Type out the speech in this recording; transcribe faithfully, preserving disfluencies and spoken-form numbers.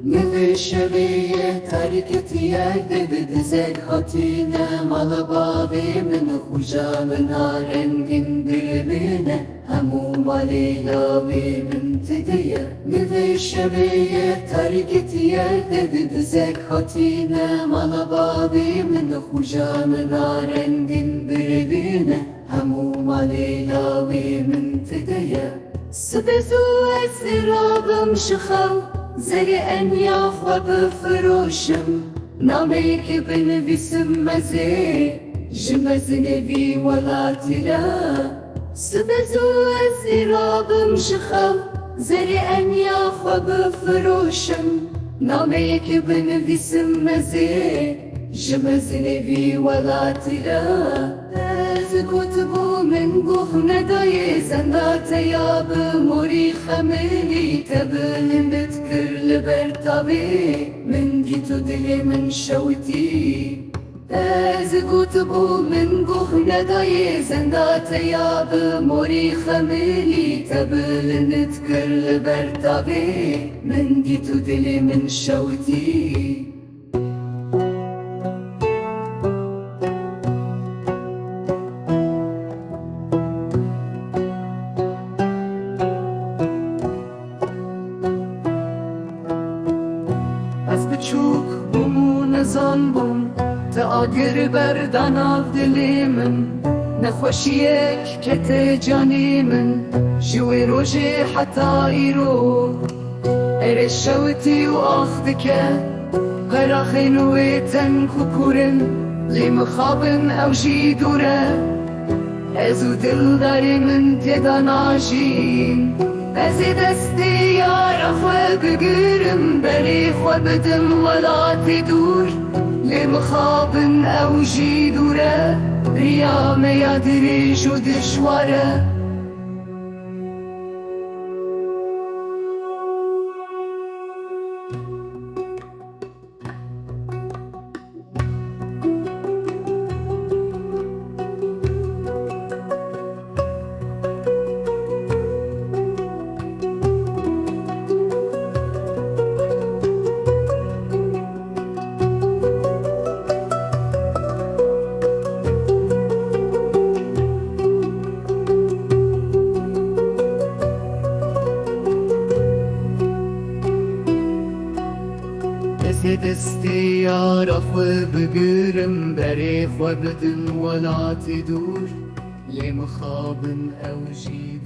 Li vê şevê yê tarîketiyê de du dizek hatine mala bavê min, xuja min a rengîn biribîne. Hemû malê lawê min tê de ye. Li vê şevê yê tarîketiyê de du dizek hatine mala bavê min, xuja min a rengîn biribîne. Hemû malê lawê min tê de ye. Sibê zû ez ê rabim ji xew, zerê eniya xwe bifiroşim. Nameyekê binivîsim mezê, ji mezinê vî welatî re. Sibê zû ez ê rabim ji xew, zerê eniya xwe bifiroşim. Nameyekê binivîsim mezê, ji mezinê vî welatî re. Ez gotibû min guh nedayê, zenda te ya bi morî xemilî, te bilind kir li ber tavê min, dît û dilê min şewitî. Ez gotibû min guh nedayê, zenda te ya bi morî xemilî, te bilind kir li ber tavê min, dît û dilê min şewitî. Ez biçûk bûm û nezan bûm, te agir berda nav dilê min. Nexweşiyek kete canê min, ji wê rojê heta îro. Erê şewitî û ax dike, qeraxên wê tenk û kûr in, lê mixabin ew jî dûr e. Ez û dildarê min tê de najîn. Ez ê destê yara xwe bigirim, berê xwe bidim welatê dûr. Lê mixabin ew jî dûr e, riya me ya dirêj û dijwar e. Ez ê destê yara xwe bigirim, berê xwe bidim welatê dûr. Lê mixabin ew jî